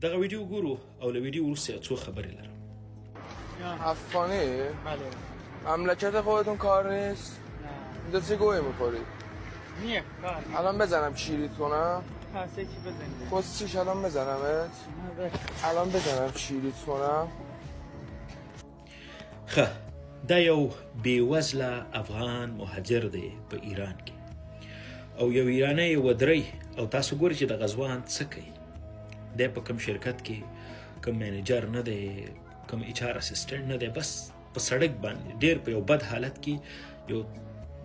دغه ویډیو ګورو او له ویډیو وروسته یو څو خبرې لرم. افغانی؟ بله. مملکت خودتون کار نیست؟ نه. اینجا چه گوهی میخورید؟ نیه کار. الان بزنم چیریت کنم؟ پس یکی بزنید. کسچیش الان بزنمت؟ نه. الان بزنم چیریت کنم؟ ښه، دا یو بېوزله افغان مهاجر دی په ایران کې او یو ایرانی ودرئ او تاسو ګورئ چې دغه ځوان څه کوي. دی په کوم شرکت کې کوم manager نه دی، کوم HR assistant نه دی، بس په سړک باندې ډېر په یو بد حالت کې یو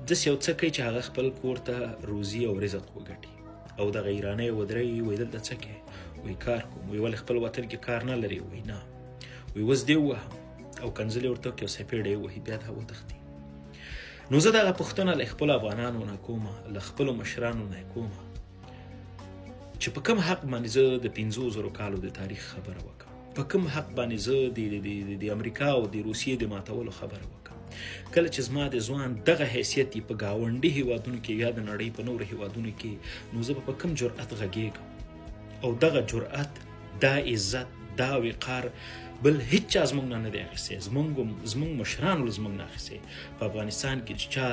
داسې یو څه کوي چې هغه خپل کور ته روزي او رزق وګټي. او دغه ایرانی ودرئ وایي دلته څه کوې؟ وایي کار کوم. وایي ولې خپل وطن کې کار نه لرې؟ وایي نه. وایي اوس دې ووهم او کنځلې ورته وکړي او څپېړه یې ووهي، بیا دا وتښتي. نو زه دغه پوښتنه له خپلو افغانانو نه کومه، له خپلو مشرانو نه کومه چې په کوم حق باندې زه د 5000 کالو د تاریخ خبره وکړم، په کوم حق باندې زه د امریکا او د روسیې د ماتولو خبره وکړم، کله چې زما د ځوان دغه حیثیت یې په ګاونډي هیوادونو کې یا د نړۍ په نورو هیوادونو کې، نو زه به په کوم جرأت غږېږم؟ او دغه جرأت، دا عزت، دا وقار بل هیڅ چا زموږ نه نه دی اخیستی، زموږ مشرانو له زموږ نه اخیستی. په افغانستان کې چې چا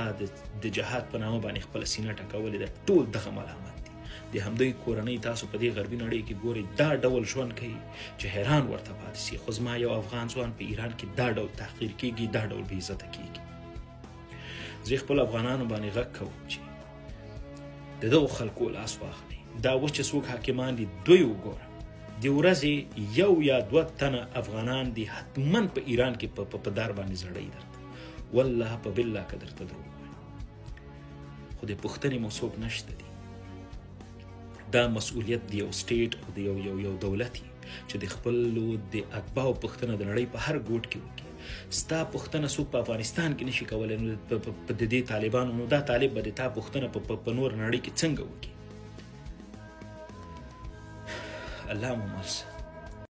د جهاد په نامه باندې خپله سینه ټکولې ده، ټول دغه ملامت دي. د همدوی کورنۍ تاسو په دې غربي نړۍ کې ګورئ دا ډول ژوند کوي چې حیران ورته پاتې سي. خو زما یو افغان ځوان په ایران کې دا ډول تحقیر کیږي، دا ډول بې عزته کیږي. زه خپل افغانانو باندې غږ کوم چې د دغو خلکو لاس واخلئ. دا اوس چې څوک حاکمان دي دوی وګوره، د ورځې یو یا دوه تنه افغانان دي حتما په ایران کې په دار باندې زړی درته، والله په بالله که درته دروغ وایم، خو د پوښتنې مو څوک نشته دي. دا مسؤلیت دی یو state او د یو یو یو دولت چې د خپلو د اتباعو پوښتنه د نړۍ په هر ګوټ کې وکړي. ستا پوښتنه څوک په افغانستان کې نشي کولی، نو د دې طالبانو، نو دا طالب به د تا پوښتنه په نور نړۍ کې څنګه وکړي؟ الله مو مل شه.